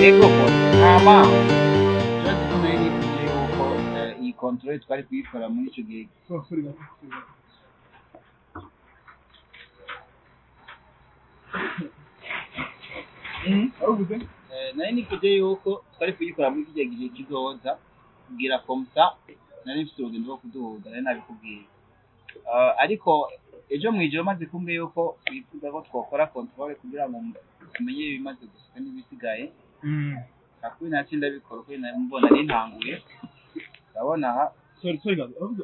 Ego ko hama ikibazo ko nari nifuje yuko iyi contrôle twari kuyikora muri ico gihe. So, sorry gato, sorry gato. Waruvuze? Nari nifuje yuko twari kuyikora muri kirya gihe kizoza kugira comme ça nari mfise urugendo rwo kuduga, nari nabikubwiye. Ariko ejo mw'ijoro maze kumbwira yuko wifuza ko twokora contrôle kugira ngo tumenye ibimaze gushika n'ibisigaye. Kakuri naciye ndabikora uko nari mbona nari ntanguye, urabona aha. Sorry, sorry gato. Waruvuze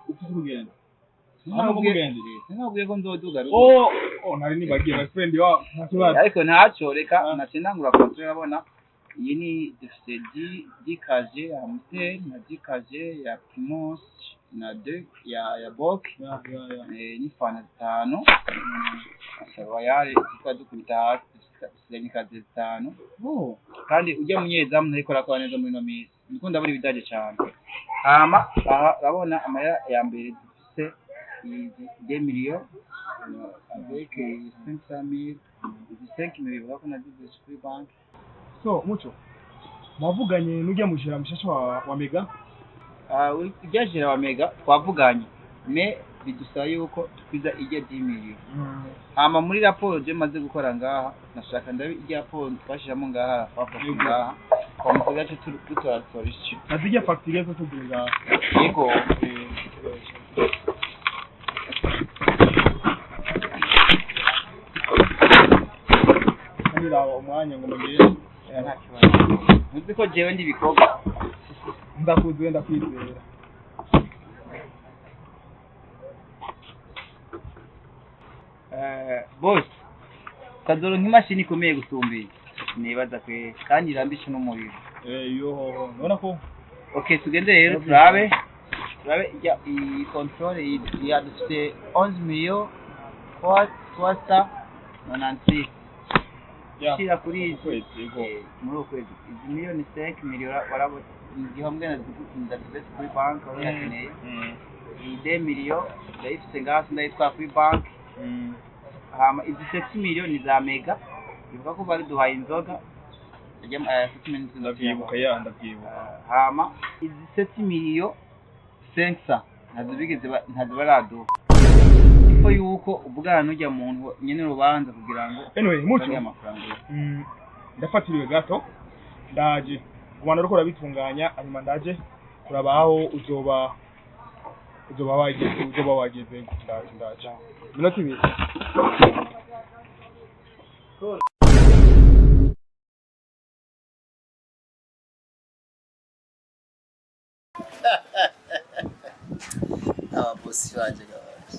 ufite urugendo? Sinabwiye sinabwiye ko nzoduga ruguru. Oh, nari nibagiye, my friend, wa nta kibazo. Ariko ntacyo, reka naciye ntangura contrôle. Urabona iyi ni dufite 10 casier ya Amstel na 10 casier ya Primus na 2 ya Bock. Ya. N'ifana zitanu Royal tukaba dukubita hasi, dusigaranye casier zitanu. Oh. Kandi ujya munyezamu ntariko arakora neza muri ino minsi, ndiko ndabona ibidaje cane. Hama aha urabona amahera ya mbere dufise izi 2 millions avec 500 000, izi 5 millions bivuga ko nazize kuri banki. So, Muco. Mwavuganye n'ujya mujira mushasha wa Mega? Ujya gérant wa Mega twavuganye, mais bidusaba yuko tukwiza ijya 10 millions. Hama muri raporo je maze gukora ngaha, nashaka ndabe ijya raporo twashiramo ngaha, twafashe ngaha comme ça gace dutora solution. Nazijya facture zose ziri ngaha. Yego. Kandi raba umwanya ngo mugende. Nta kibazo, ntuzi ko jewe ndi ibikorwa. Ndakuzi, wenda kwizera. Boss, kazoronka imashini ikomeye gusumba iyi nibaza kwe kandi irambishe n'umuriro. Yo, ndabona ko Okay, tugende rero turabe ijya iyi contrôle ya dufite 11 millions 396. Shira kuri izi. Ukwezi, yego. Muri uku kwezi izi miliyoni 5 millions warabo igihomwe ndazibetse kuri banki wari uyakeneye. Iyi 2 millions ndayifise ngaha, sindayitwara kuri banki. Hama izi 7 millions ni za Mega, bivuga ko baduhaye inzoga. 7 millions. Ndabyibuka, ya, ndabyibuka. Hama izi 7 millions 500 ntazo bigeze ntazo baraduha, ifo yuko uvugana n'ujya muntu nyene urubanza kugira ngo Anyway, Muco. utange amafaranga. Ndafatiriwe gato, ndaje ubana uriko urabitunganya, hanyuma ndaje kuraba aho uzoba wageze. Ndaje minota 2. Ababosi banje gabaje.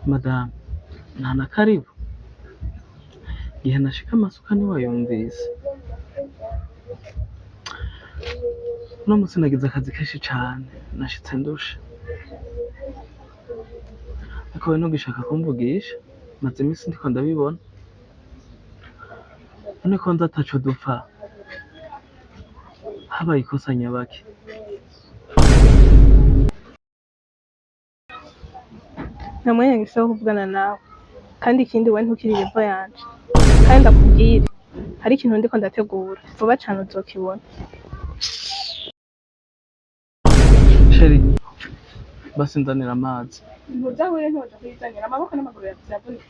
Madamu, nta na karibu. Igihe nashika amasuka ntiwayumvise. Uno munsi nagize akazi kenshi cane, nashitse ndushe. Ariko we ntugishaka kumvugisha, maze iminsi ndiko ndabibona. None ko nzi ataco dupfa, habaye ikosa nyabaki. Nta mwanya ngifise wo kuvugana nawe, kandi ikindi we ntukiri level yanje. Kandi ndakubwire, hari ikintu ndiko ndategura, vuba cane uzokibona. Chérie, basi nzanira amazi. Ntuzahure ntiwoja kuyizanira, amaboko n'amaguru yawe vyavunitse.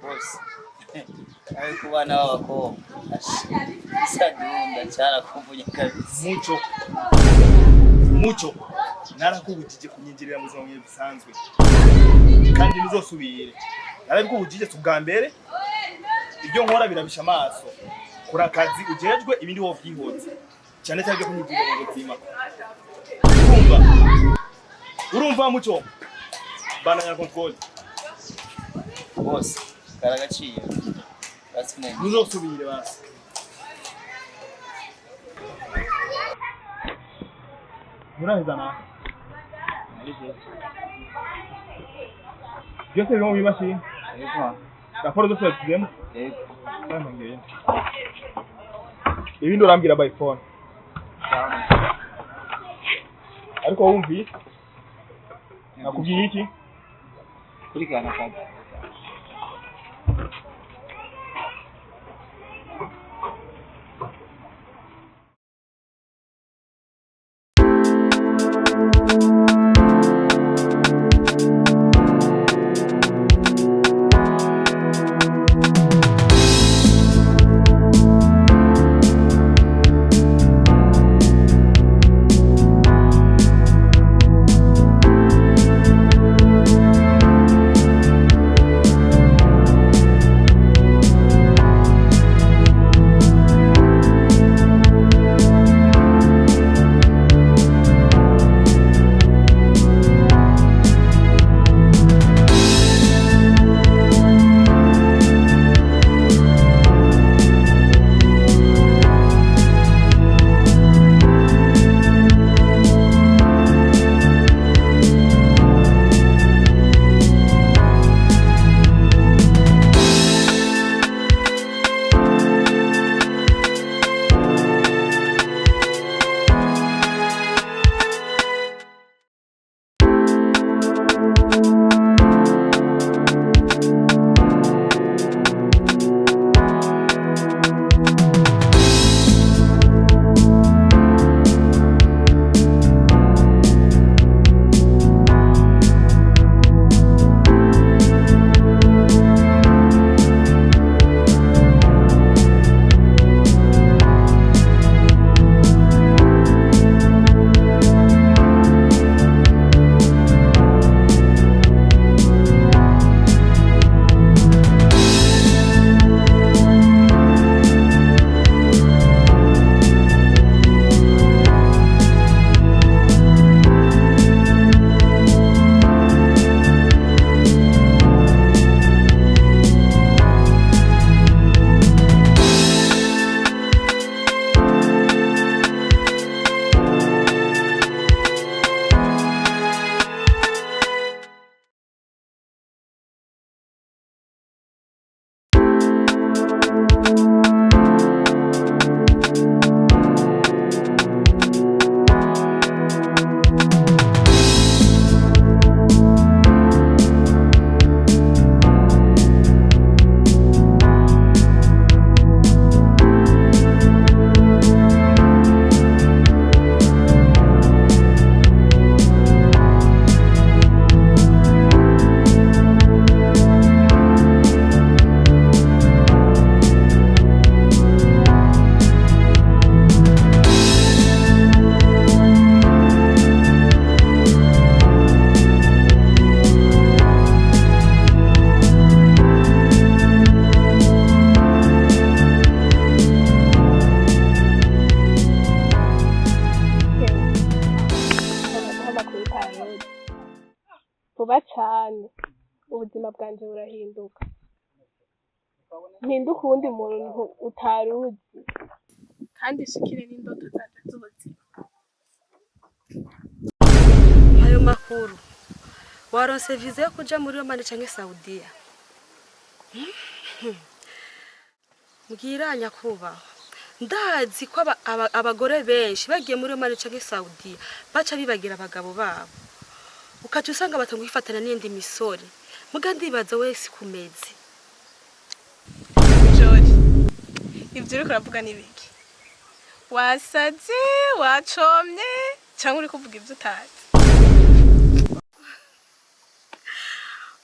Bose ariko bana b'abakobwa isadunda cyarakumvunye kabisa. Muco, muco, narakubujije kunyinjirira mu buzima bwawe busanzwe, kandi ntuzosubire. Narabikubujije si ubwa mbere. Ibyo nkora birabisha amaso. Kora akazi ujejwe, ibindi wowe vyihotse, cyane cyane ibyo kunyinjirira mu buzima. Urumva? Urumva, muco? Bandanya contrôle. Bose karagaciye basi neza. Ntuzosubire basi. Muraheza nawe byose biri mu bimashini, raporo zose bazizemo. Ntampengeri. Ibindi urambwira by phone. Ariko wumvise nakubwiye iki? Kurikirana akazi. Vuba cane ubuzima bwanje burahinduka, mpinduka uwundi muntu utaruzi, kandi nshikire n'indoto zanje z'ubuzima. Ayo makuru, waronse viza yo kuja muri Omani canke Saudiya? Mbwira nyakubahwa, ndazi ko abagore benshi bagiye muri Omani canke Saudiya baca bibagira abagabo babo, ukaca usanga batanguye kwifatana n'iyindi misore. Muga ndibaza wese kumeze. Jori, ivyo uriko uravuga ni biki? Wasaze, wacomye, canke uri kuvuga ivyo utazi?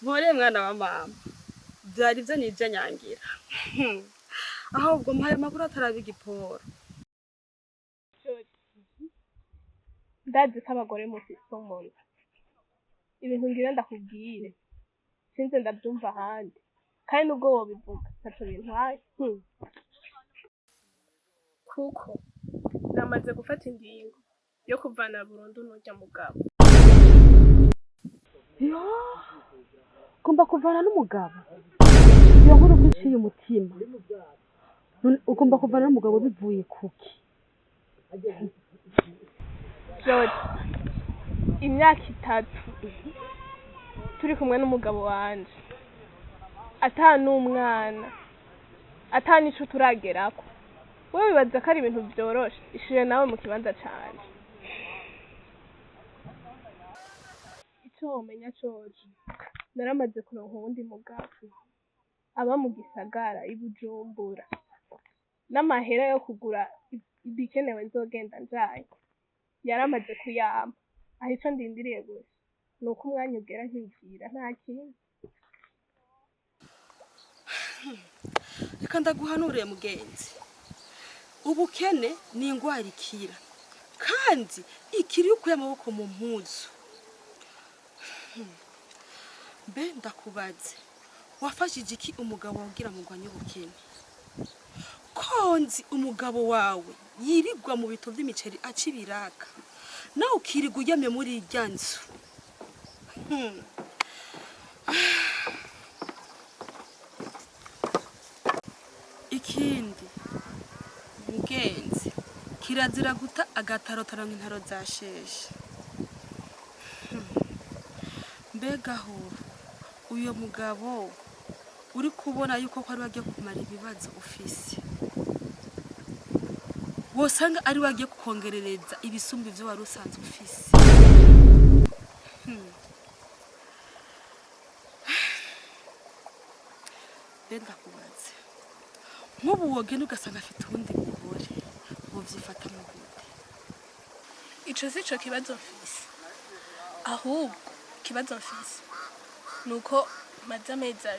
Mpore mwana wa mama, vyari vyo nivyo nyangira. Ahubwo mpaye amakuru ataraba igiporo. Jori, ndazi ko abagore mufise umunwa. Ibintu ngira ndakubwire, sinze ndavyumva ahandi, kandi nubwo wobivuga ntaco bintwaye. Kuko namaze gufata ingingo yo kuvana burundu n'urya mugabo. Yo, ugomba kuvana n'umugabo? Iyo nkuru ko iciye umutima. None ugomba kuvana n'umugabo bivuye kuki? Jori, imyaka 3 turi kumwe n'umugabo wanje, ata n'umwana, ata n'ico turagerako. Wewe wibaza ko ari ibintu vyoroshe? Ishire nawe mu kibanza canje. Ico womenya coco, naramaze kuronka uwundi mugabo aba mu gisagara i Bujumbura, n'amahera yo kugura ibikenewe nzogenda njanye yaramaze kuyampa. Aho ico ndindiriye gusa nuko umwanya ugera nkigira, nta kindi. Reka ndaguhanure mugenzi, ubukene ni ingwara ikira, kandi ikiri iyo ukuye amaboko mu mpuzu. Mbe ndakubaze, wafashije iki umugabo wawe kugira mugwanye ubukene? Konzi umugabo wawe yirirwa mu bito vy'imiceri aca ibiraka, nawe ukirirwa uryamye muri irya nzu. Ikindi mugenzi, kirazira guta agatarotara nk'intaro za sheshe. Mbega ho uyo mugabo uri kubona yuko ko ari wagiye kumara ibibazo ufise, wosanga ari wagiye kukongerereza ibisumba ivyo wari usanzwe ufise. Mbe ndakubaze, nk'ubu wogenda ugasanga afite uwundi mugore, wovyifata mu gute? Ico si co kibazo mfise, ahubwo ikibazo mfise nuko maze amezi 2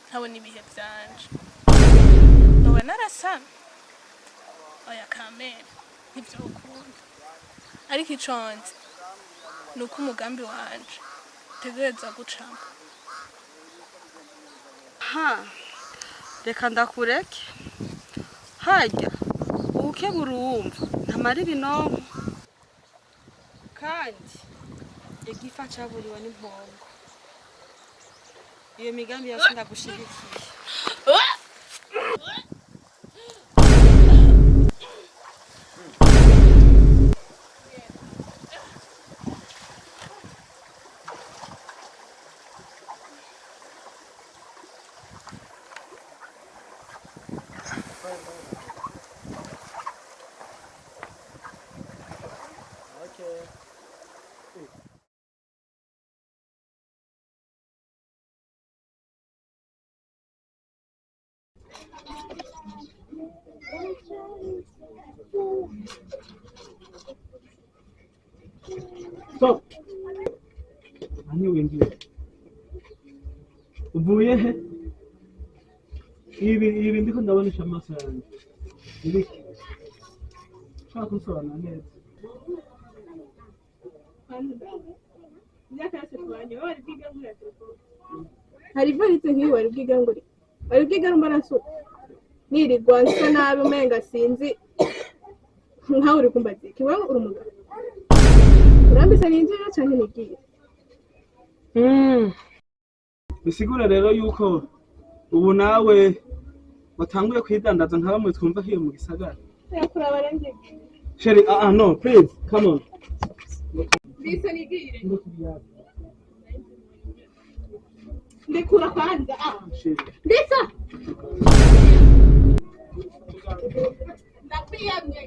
ntabona ibihe vyanje. Noba narasamye? Oya kamere, ntivyokunda. Ariko ico nzi nuko umugambi wanje utegerezwa gucamo. Ha, reka ndakureke. Harya uwukebura uwumva ntamara ibinonko, kandi igifa caburiwe n'impongo. Iyo migambi yose ndagushigikiye. Stop. Ani winjiye. Uvuye he? Ibi ndiko ndabonesha amaso yanjye. Ibiki? Ushaka kunsobanura neza? Hari ivaritse nk'iyi wari bwigangure, wari bwigare nsuka nirirwa nsa nabi umenga sinzi nkawe uri kumbaza iki? Wewe uri umugabo, urambise ninjira canke nigiye? Bisigura rero yuko ubu nawe watanguye kwidandaza nka bamwe twumva hiyo mu gisagara. Kuraba rero ngiye. Chérie, ah ah no, please, come on. Ndise nigire. Ndekura kwanza. Ah. Chérie. Ndisa. Ndakwiyamye.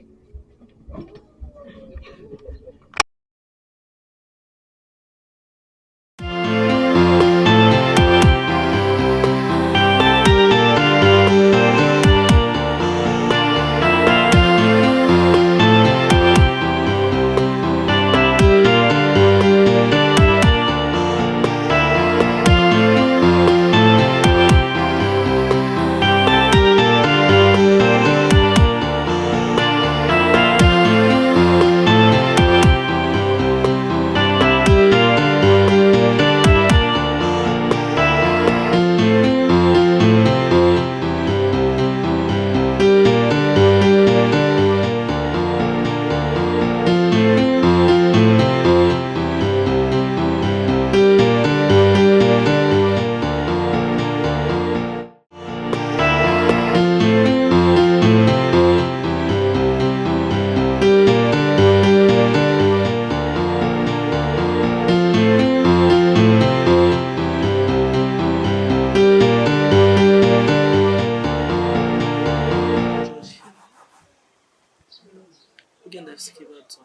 Burya ndafise ikibazo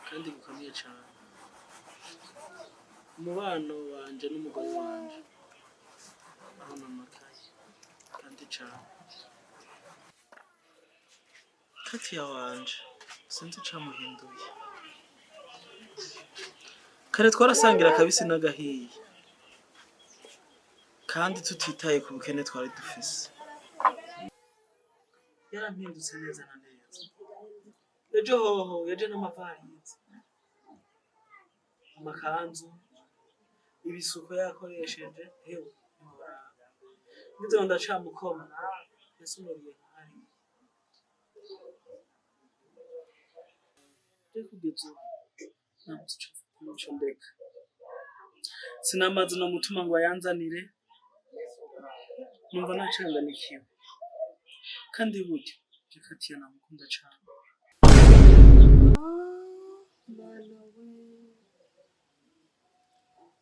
kandi gikomeye cane. Umubano wanje n'umugore wanje arononekaye kandi cane. Katiya wanje sinzi icamuhinduye. Kare twarasangira akabisi n'agahiye kandi tutitaye ku bukene twari dufise. Yarampindutse neza na neza. Ejo hoho yaje n'amavarizi, amakanzu, ibisuko yakoresheje, hewe ntiworaba. Ngize ngo ndacamukoma yasumuriye nkahariya. Je kugeza ubu nabuze ico mfata n'ico ndeka. Sinamaze nomutuma ngo ayanzanire, numva nacanganikiwe. Kandi burya je Katiya namukunda cane. Mana we,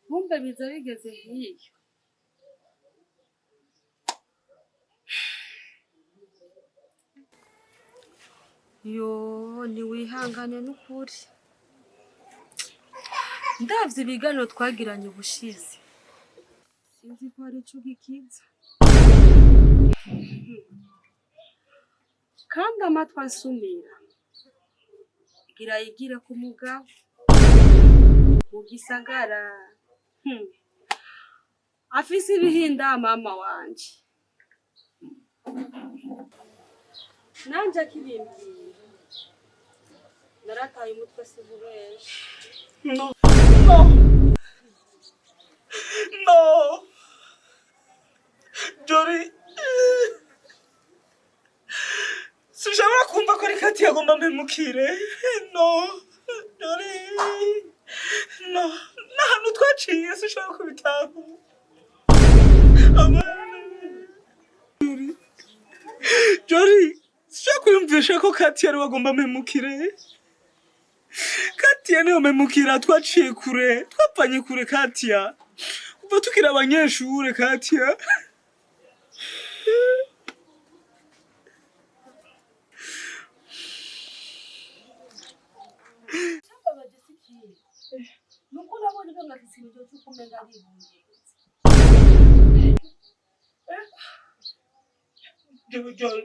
nkumbe biza bigeze hiyo. Yo, ntiwihangane n'ukuri. Ndavye ibiganiro twagiranye ubushize, sinzi ko hari ico gikiza. Kandi amatwi ansumira gira yigire ku mugabo mu gisagara. Afise ibihinda mama wanje, nanje akibimbwira narataye umutwe sinkubesha. No. No. No. Jori. Sinshobora kumva ko ari Katiya agomba mpemukire. No. Jori. No. N'ahantu twaciye sinshobora kubitahura. Amana. Jori. Jori. Sinshobora kwiyumvisha ko Katiya ariwe agomba mpemukire. Katiya niyo mpemukira, twaciye kure, twapfanye kure Katiya. Kuva tukiri abanyeshure Katiya. Icambabaje si ikindi, nuko nabonye umengo afise ibintu vy'uko umenga aribungenze. Jori.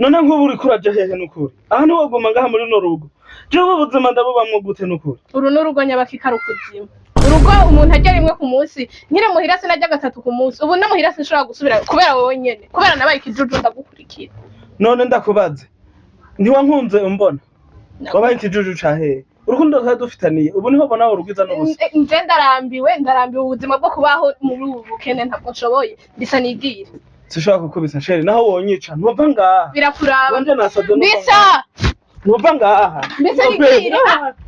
None nk'ubu uriko uraja hehe n'ukuri? Aha ntiwoguma ngaha muri runo rugo. Jewe ubuzima ndabubamwo gute n'ukuri? Uru ni urugo nyabakikara ukuzimu. Urugo umuntu ajya rimwe ku munsi, nkiri muhira sinajya gatatu ku munsi. Ubu no muhira sinshobora gusubira kubera wowe nyene, kubera nabaye ikijuju ndagukurikira. None ndakubaze, ntiwankunze umbona? Wabaye ikijuju ca hehe? Urukundo twari dufitaniye ubu niho bona urugwiza n'ubusa. Nje ndarambiwe, ndarambiwe ubuzima bwo kubaho muri ubu bukene, ntabwo nshoboye. Bisa nigire. Sinshobora kukubisa chérie, naho wonyica ntuva ngaha. Birakuraba. Wanje nasabye ntuva Bisa, ngaha. Ntuva ngaha. bisa nigire.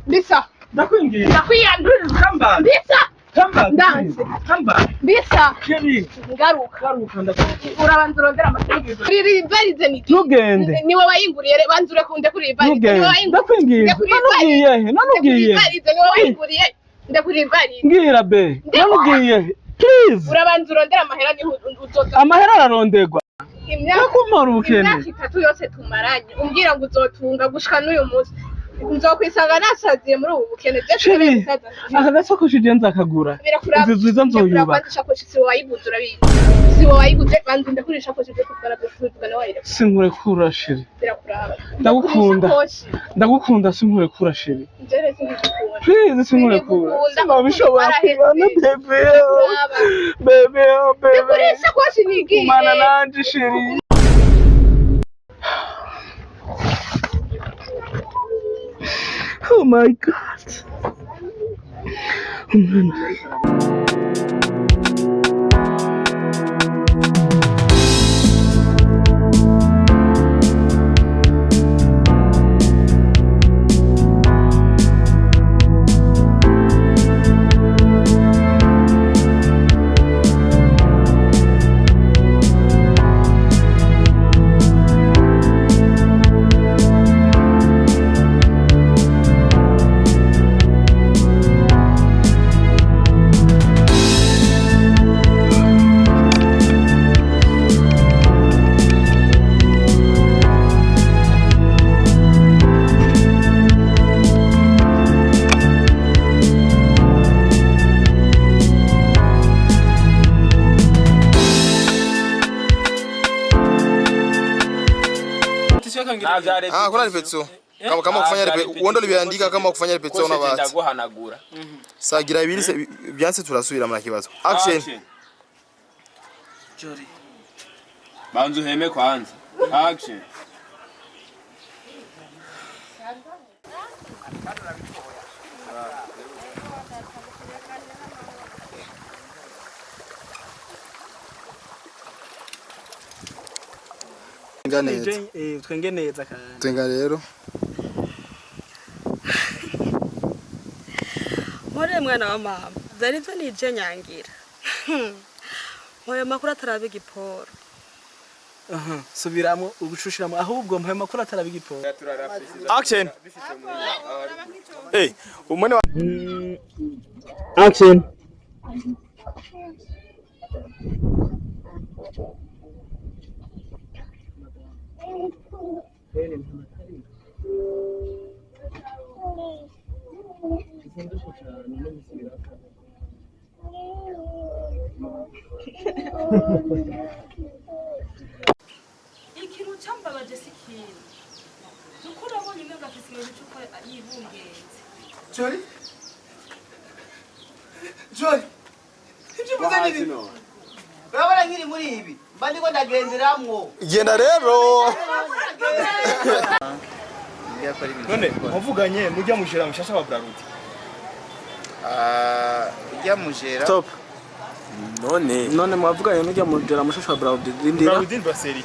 Bisa. Ndakwingiye. Ndakwiyandurira. Come back. Bisa. Come back. Ndanze. Come back. Bisa. Chérie. Ngaruka. Garuka ndakwingiye. Urabanza urondera amafaranga. Kuri varize ni Ntugende. Niwe wayinguriye, banza urekunde kuri varize. Niwe Ntugende. wayinguriye. Ndakwingiye. Nanugiye he? Nanugiye. Varize niwe wayinguriye. Ndakuri varize. Mbwira be. Nanugiye he? Please. Urabanza urondera amahera niho uzoza. Amahera ararondegwa. Imyaka Nakumara ubukene. Imyaka 3 yose tumaranye umbwira ngo uzotunga gushika n'uyu munsi nzokwisanga nasaziye muri ubu bukene. Chérie, aka gasakoshi je nzakagura. Birakuraba. Inzu nziza nzoyubaka. Ishakoshi si wowe wayiguze, urabizi. Si wowe wayiguze, banza ndakuri ishakoshi byo kutwara byo kutwara wayireka. Sinkurekura chérie. Birakuraba. Ndagukunda. Ishakoshi. Ndagukunda sinkurekura chérie. Njere singikunda. Please sinkurekura. Singikunda. Sinabishobora Waraheze. kubana bébé. Birakuraba. Bébé, bébé. Ndakuri ishakoshi nigiye. Gumana nanje chérie. Oh my God. Umwana. Ah, kuna répétition. Kama kufanya répétition, uondo libiandika kama kufanya répétition na bahati. Ndaguhanagura. Sagira ibiri se byanse turasubira mna kibazo. Action. Jori. Banza uheme kwanza. Action. Twenga neza. Twenge neza kandi. Twenga rero. Mpore mwana wa mama, vyari vyo nije nyangira. Mpoye makuru ataraba igiporo. Subiramo ugucushiramo ahubwo mpoye makuru ataraba igiporo. Action. Eh, umone wa Action. Ikintu cambabaje si ikintu. Nuko urabonye umengo afise ikintu c'uko yibungenze. Jori. Jori. Ibyo uvuze ni ibi. Urabona nkiri muri ibi mba ndiko ndagenderamwo. Genda rero. None muvuganye mujya mujera mushasha wa Brarudi. Ujya mujera. Stop. None. None mwavuganye nujya mujera mushasha wa Brarudi. Rindira. Brarudi brasserie.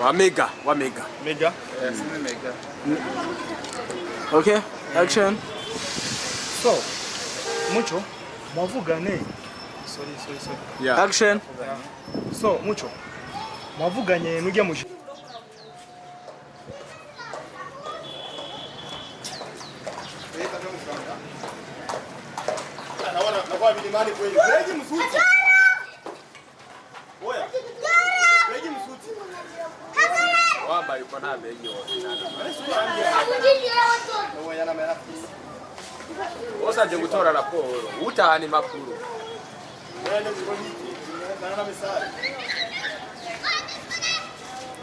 Wa mega, wa mega. Mega. Mega. Okay, action. So, Mucho, mwavugane. Sorry, sorry, sorry. Yeah. Action. So, Mucho, mwavuganye nujya mujera. Wambaye uko nta begi wose. Wose aje gutora raporo, utahana impapuro.